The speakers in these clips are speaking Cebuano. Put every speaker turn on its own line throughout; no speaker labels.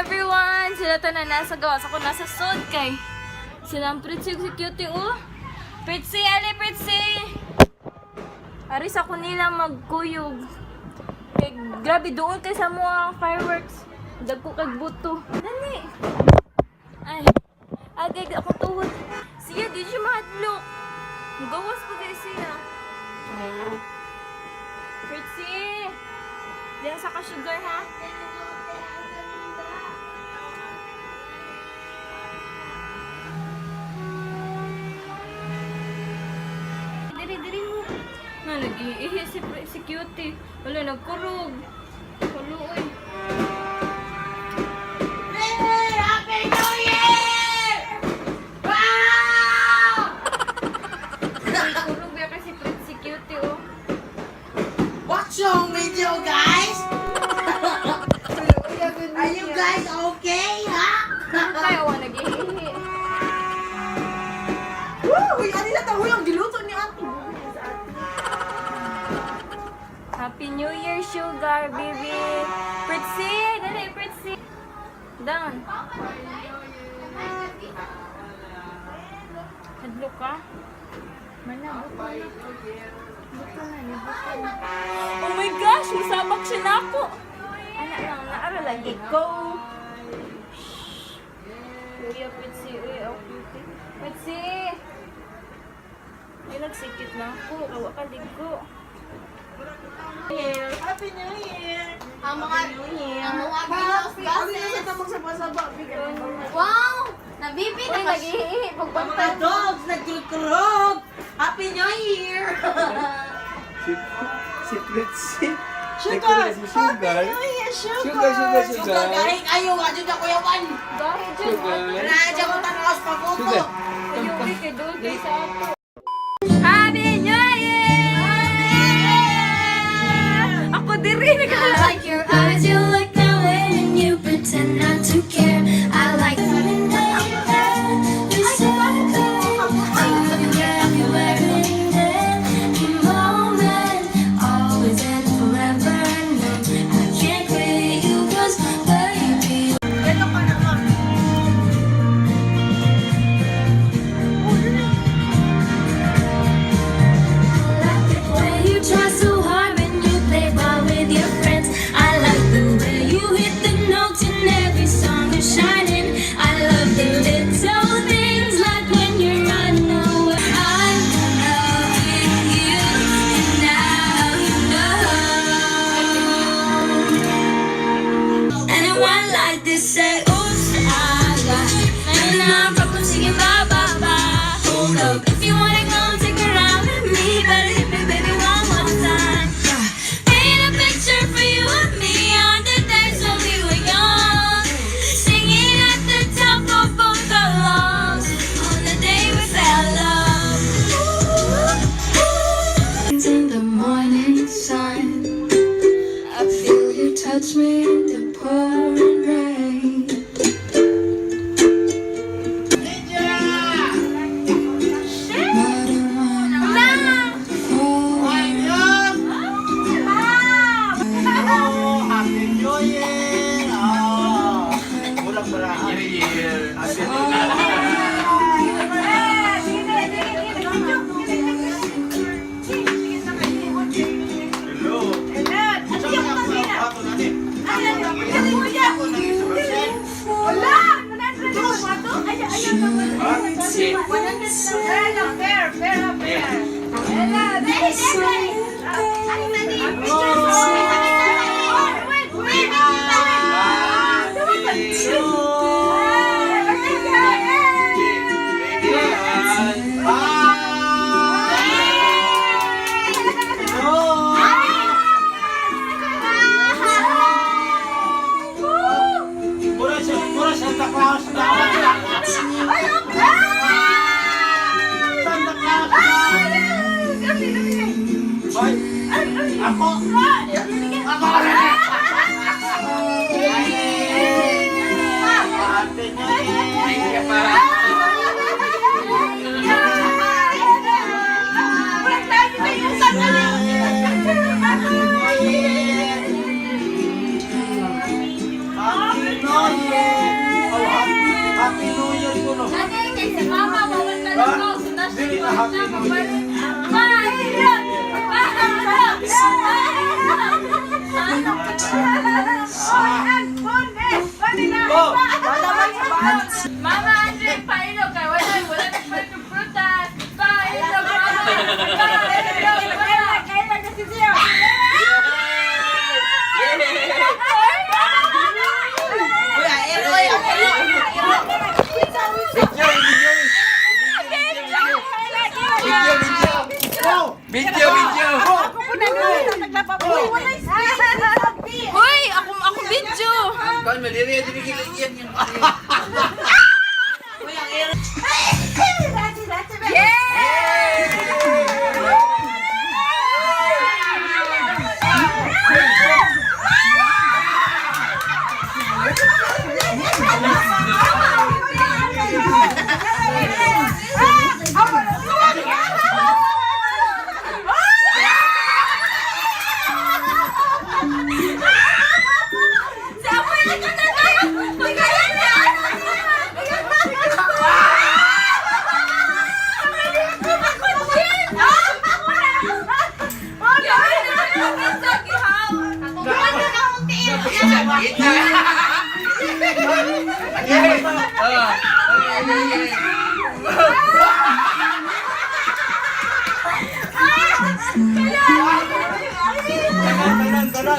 Everyone! Sila tanan nasa gawas. Ako nasa sud kay. Sila ang Pritzy si Cutie oh. Pritzy, ali Pritzy! Aris ako nila magkuyog. Kay, grabe doon kay sa mga fireworks. Dagko kag buto. Dali. Ay. Agay ako tuhod. Siya di siya mahadlok. Gawas pa kay siya. Pritzy! Diyan sa ka-sugar ha. Diri, diri mo. Na, nag-iihi si Cutie. Wala, nagkurog. Wala, oy.
Happy New Year! Wow!
Nagkurog ba kasi si Cutie, oh.
What's wrong with you guys? Are you guys okay, ha?
Tayo, oh, nag-iihi.
Woo! Uy, ano na tayo? Ang giluto ni ate.
Happy New Year, Sugar, baby. Pritzy! Dali, Pritzy. Down. Hadlo ka? Mana, buto na. Buto na, ni buto na. Oh my gosh, musabak siya na ako. Ana lang, naara lagi. Go! Shh. Kuya, Pritzy, uy, oh, cutie. Pritzy! Ay, nagsikit na ako. Kawa ka, ligo.
Happy New Year!
Ang mga greenhouse
Happy! Ano na
gases.
sa tamang sabasaba?
Wow! Nabibi
Uy,
na ka.
nag-iihi.
Mga
Pagbantay.
dogs nagtuturog! Happy New Year!
Si Pritzy.
Sugar!
Si Sugar.
Happy New Year, Sugar!
Sugar, sugar, sugar.
Sugar gahing ayaw, adyo na kuya Juan!
Dahil dyan.
Sugar.
Wala adyo ko tanawas paguto!
Sugar.
Ayaw, uy, kay doon kay sa ato. Happy New Year! Ako diri
I like your eyes, you look that way and you pretend not to care. I like every second of your wearing any moment, always and forever. No, I can't quit you 'cause baby.
Ito ka na, ma'am.
Like the way you try so hard when you play ball with your friends. I like the way you hit the notes in every song you're shining. I love the little things like when you're running away. I'm loving you, and now you know. And it went like this, say, oops, I got 99 problems singing bye, bye, bye. Hold up, if you wanna come take a ride with me, better hit me, baby, one more time. Yeah. Paint a picture for you and me on the days when we were young, singing at the top of both our lungs on the day we fell in love.
In the morning sun, I feel you touch me in the pouring rain. But I wanna fall.
Oh, Happy New Year! Oh, walang baraan. New Year. Happy New Year. Hello.
Wala! Fair, fair, fair.
Mura siya, mura Santa Claus na.
Kay si mama, mawal ka lang ko. Sunas
Dili na Happy New Year.
Pailog! Pailog!
Go!
Mama Andre, pailog kay wala wala nagpalit ng prutas. Pailog, mama. Pailog, mama.
Video, video! Video, video! Go! Video, video!
Hoy, ako ako video.
Kan malaria dili kita iyan yan. Tanan, tanan.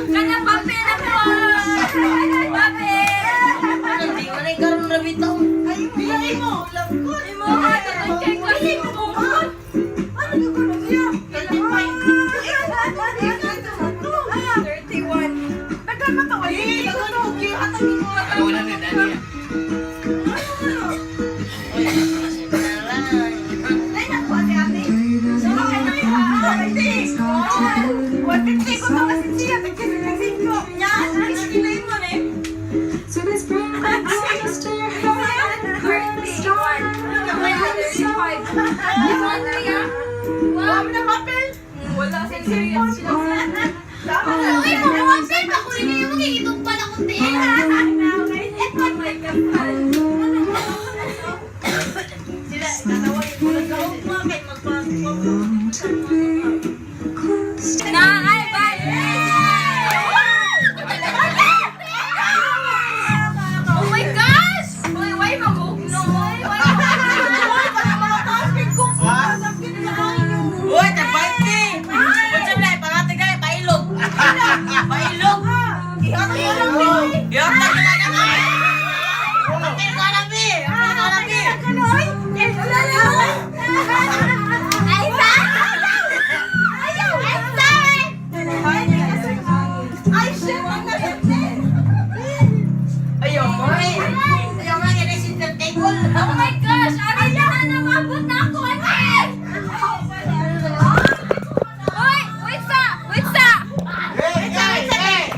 Kana papel ako. Papel. Imo ka kay kasi mo.
So this bring close to your heart. We're the star.
Wala sa serious.
Uy, mamuwapin! Ako rin yung magigitong pala kong tiil.
Long to be close to
Na ay bye. Oh my gosh! Uy, why mamugno? Uy, why?
Uy, tagbalti! Unsa man ay pangatigay, pailog. Pailog. Ihatag ka na nga. Apil ka na, bi. Apil ka na, bi. Ayaw mo. Ayaw mo, yan ay center table.
Oh my gosh! Aray na na namabot na ako! Ate! Uy! Wait sa! Wait sa!
Hey, hey, hey!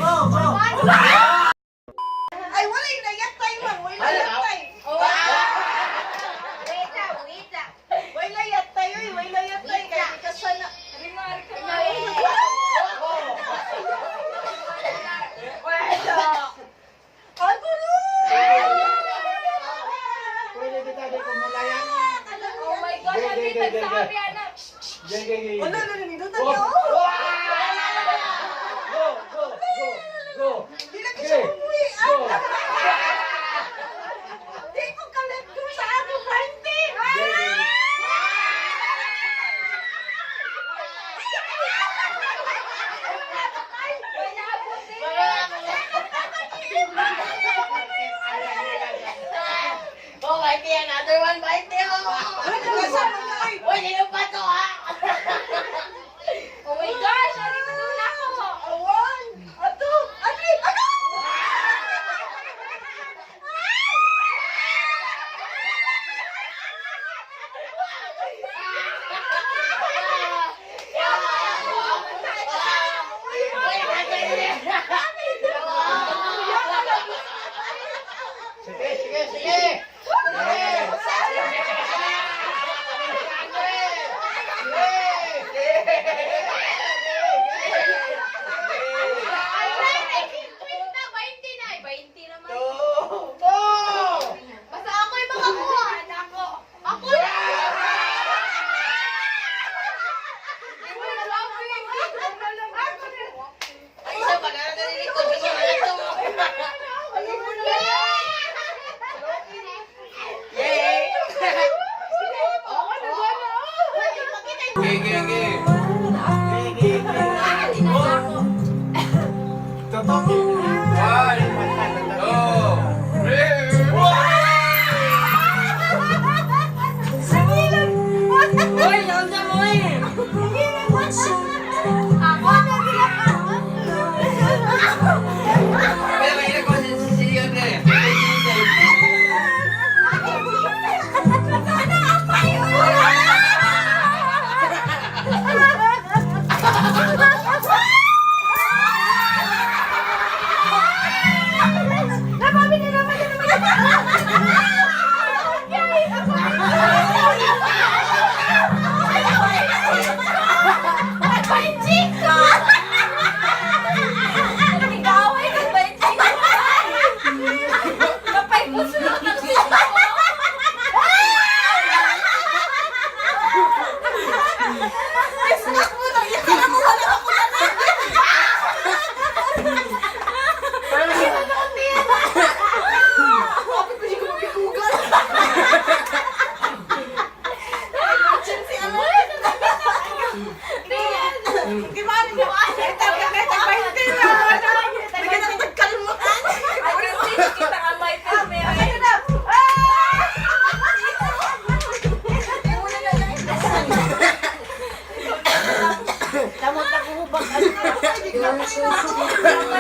Go, go!
Ay, wala yung nayatay man. Wala layatay. Wala layatay, oy. Wala layatay. Kaya di ka sana. Ay, gulo!
Pwede kita di kumulayan.
Oh my gosh! Ate, nagsabi anak!
Gay, gay, gay.
Wala, wala, nindot na niya.
Go, go, go.
Oh, 20, another one, 20. Oh. Uy, sino pa to, ha?
Oh my gosh! Ano ba doon ako?
Awan! Ato! Ali! Ano?
Uy,
Sige, sige, sige.
Kwenta, 20 na. 20 naman.
Two. Two.
Basta ako yung makakuha. Ako. Ako na.
Ay, isa pa, narinig ko. Sige, wala to. Yay!
Okay, okay, okay. One, two, three.
Uy, naunsa mo eh.
Pero mahirap ko si Sisiyon eh.
Nag-aaway ka ba yung chico? Napay puso ng chico.
Di ba mo? Ay, talaga kahit ang 20 na. Bigyan na kitang kalmutan.
Ay, kasi kita nga may pirme.
Ayun na. Ah!
May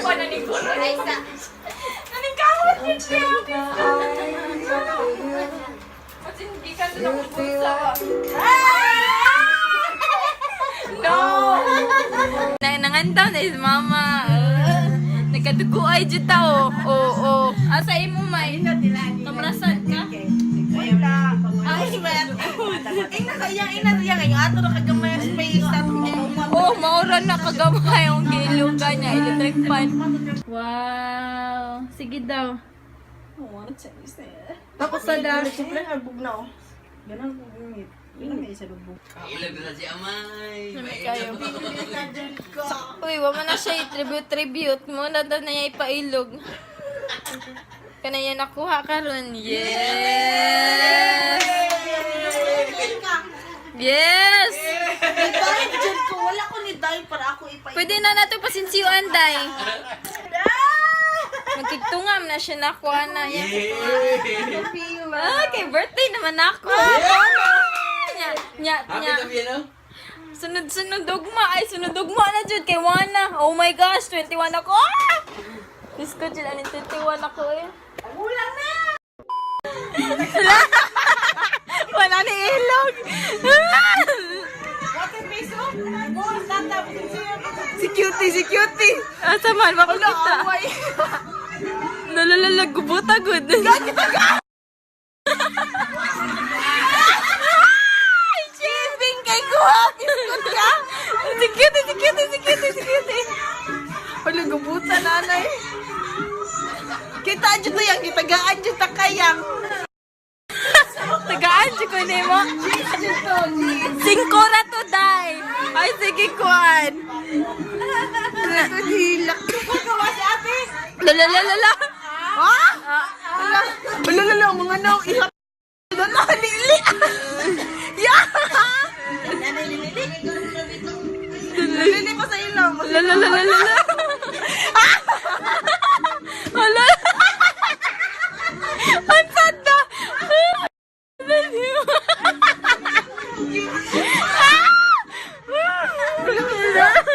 pananiguro. Naningkamot yun siya. Kasi hindi ka doon ako bulsa. No! Nangandaw na is mama. Nagkadugo ay dyan tao. Oo, oo. Asa imo may? Kamrasan ka?
Ay, Ay, nakayang ina siya ngayon. Ato na kagamay space. Ato
Oh, maura na kagamay ang giluga niya. Electric fan. Wow. Sige daw.
Tapos sa dash. Siyempre, harbog na oh.
Ilag na si Amay.
Nami kayo. Uy, wa man na siya i-tribute-tribute mo. Na daw na niya ipailog. Kanaya nakuha karon. Yes! Yes!
Dahil dyan ko, wala ko ni Day para ako ipa.
Pwede na nato pasinsiyuan, Day. Magkigtungam na siya nakuha na. Ah, kay birthday naman ako. Nya, nya,
Happy
nya.
to be, no?
Sunod-sunod dugma. Ay, sunod dugma na jud kay Wana. Oh my gosh, 21 ako. Ah! Diyos ko, jud, anong 21 ako eh.
Kulang na!
Wala. Wala ni ilog.
Water piso? Si cutie, si cutie.
Asa man, bako kita. Lalalala, gubuta gud.
Shipping kay kuha. Kiskot ka.
Si cutie, si cutie, si cutie, si cutie.
Wala, gubuta nanay. Kita dyan to yang, gitagaan dyan ta kayang.
Tagaan jud ko nimo. Singko ra to, day. Ay, sige, kuan.
Ito hilak. Gawa si ate.
Lalalala.
Ha? Wala, wala, mga naw. Ihap. Doon na, lili. Yeah! Lili pa sa ilaw.
Lalalala. Hala, Na.